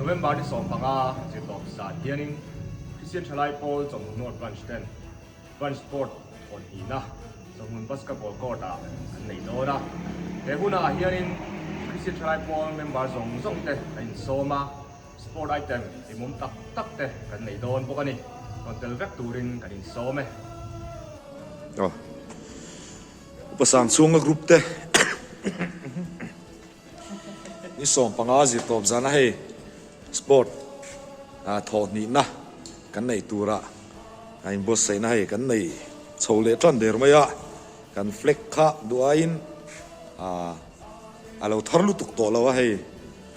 November ni 15 zirtawp zan hianin Kristian Thalai Pawl Chawhmun North Branch ten Branch Sport thawn hnihna Chawhmun Basketball Court ah an nei dawn a. He hunah hianin Kristian Thalai Pawl member zawng zawng te an insawm a, sport item hlimawm tak tak te kan nei dawn bawk a ni. Rawn tel vek turin kan insawm e. Aw. Upa Sangchhunga group te ni 15 zirtawp zana hei sport thawh hnihna kan neih tura a inbuatsaihna hei kan nei chho leh tan der mai a, kan flag kha duh aiin a lo thar lutuk tawh lo a hei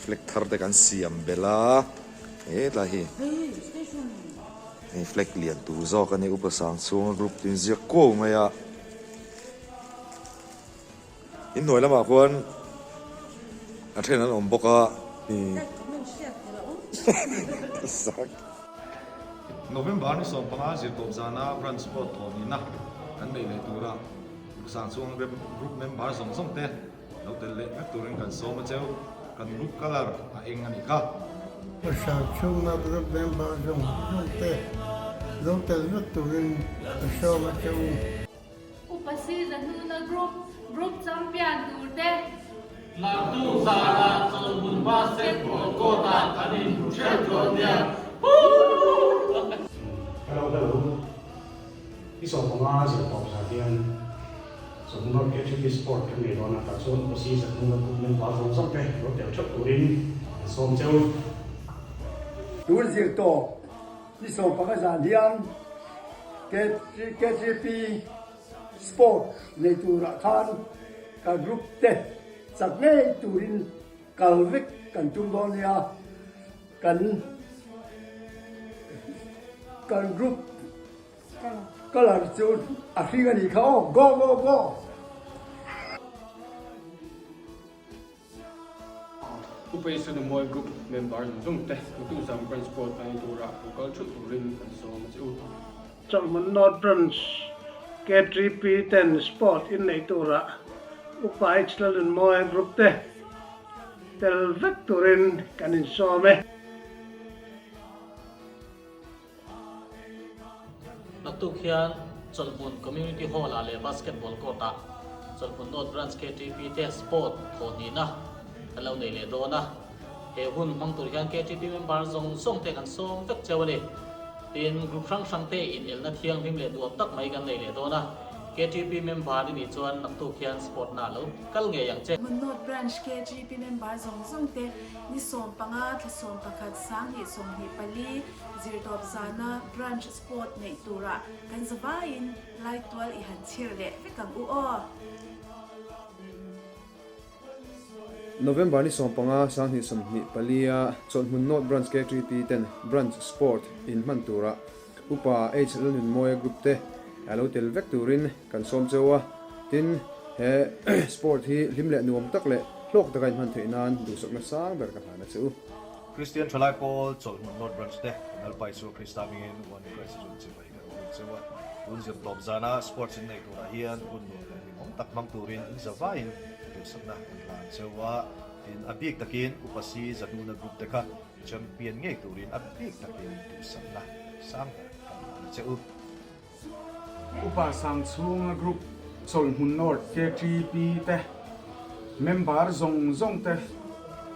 flag thar te kan siam belh a hetlai hi hei flag lian tur zawk a ni Upa Sangchhunga group tin ziak kuau mai a. Inhnuai lamah khuan a then an awm bawk a. November ni 15 zirtawp zana branch sport thawh nihna kan neih leh tura Busan chuang group member zawng zawng te lo tel leh vek turin kan sawm a cheu. Kan group colour a eng a nih kha. Busan chhunga group member zawng zawng te lo tel vek turin ka sawm a cheu. Upa Sizahnuna Group, Group Champion tur te. Naktu zanah Chawlhmun Basketball Court-ah kan inhmu theuh dawn nia. Huuhh! Hello hello, i 15 zir tawp zah hian Chawlhmun North KTP Sport kan nei dawn a, tah chuan Upa Sizahnuna Group member zawng zawng te lo tel theuh turin an sawm cheu. Tun zir tawp Ni 15 zan hian KTP Sport nei turah khan ka group te chak ngei turin kal vek kan tum dawn nia. Kan kan group colour chu a hring a nih kha aw. Go go go! Pu Peisun Umawi Group member zawng zawng te Mutuzam Branch Board a ni tura lo kal theuh turin kan sawm a che u. Chawlhmun North Branch KTP ten Sport inneih turah Upa H Lalnunmawi Group te tel vek turin kan insawm e. Naktuk hian Chawlhmun Community Hall-ah leh Basketball Court-ah Chawlhmun North Branch KTP te Sport thawhnihna kan lo nei leh dawn a. He hun hmang tur hian KTP member zawng zawng te kan sawm vek cheu a ni. Tin, group hrang hrang te inelna thianghlim leh duam tak mai kan nei leh dawn a. KTP member i nih chuan naktuk hian sport na lo kal ngei ang che. Hmun North Branch KTP member zawng zawng te ni 15 thla 11 2024 Zirtawp zana Branch Sport neih turah kan zavaiin laitual i han chhir leh vek ang u aw. November ni 15, 2024 a Chawlhhmun North Branch KTP ten Branch Sport in hman turah Upa H Lalnunmawia Group te a lo tel vek turin kan sawm cheu a, tin he sport hi hlim leh nuam tak leh hlawk taka in hman theih nan duhsakna sang ber ka hlan a che u. Kristian Thalai Pawl Chawlhmun North Branch te Lalpa Isua Krista hmingin One in Christ Zun chibai kan awm cheu a. Tun zir tawp zana sports in nei turah hian hun nuam leh hlimawm tak hmang turin in zavaiin duhsakna kan hlan cheu a. Tin, a bik takin Upa Si Zahnuna Group te kha champion ngei turin a bik takin duhsakna sang ber kan hlan a che u. Upa Sangchhunga Group Chawlhmun North KTP te member zawng zawng te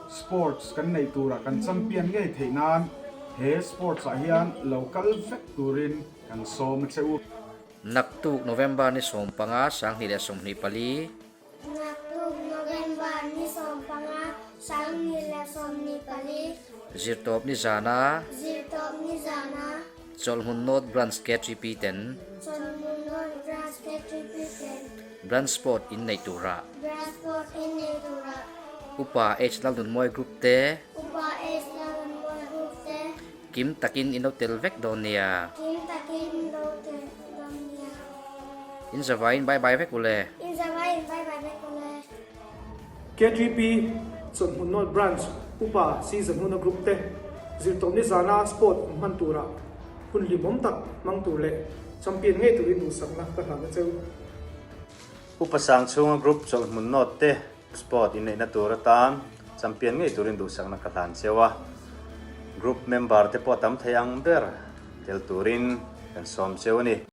sports kan neih turah kan champion ngei theih nan he sports ah hian lo kal vek turin kan sawm a che u. Naktuk November ni 15, 2024. Naktuk November ni 15, 2024. Zirtawp ni zana. Zirtawp ni zana. Chawlhmun North Branch KTP ten. Chawlhmun North Branch KTP ten. Branch Sport in neih turah. Branch Sport in neih turah. Upa H Lalnunmawi Group te. Upa H Lalnunmawi Group te. Kim takin in lo tel vek dawn nia. Kim takin in lo tel dawn nia. In zavaiin bye bye vek ule. In zavaiin bye bye vek ule. KTP Chawlhmun North Branch Upa C Zahnuna Group te zirtawpni zana sport an hman turah hun hlimawm tak hmang tur leh champion ngei turin duhsakna ka hlan a cheu. Upa Sangchhunga Group Chawlhmun North te Sport inneihna tur atan champion ngei turin duhsakna ka hlan cheu a. Group member te pawh tam thei ang ber tel turin kan sawm cheu a ni.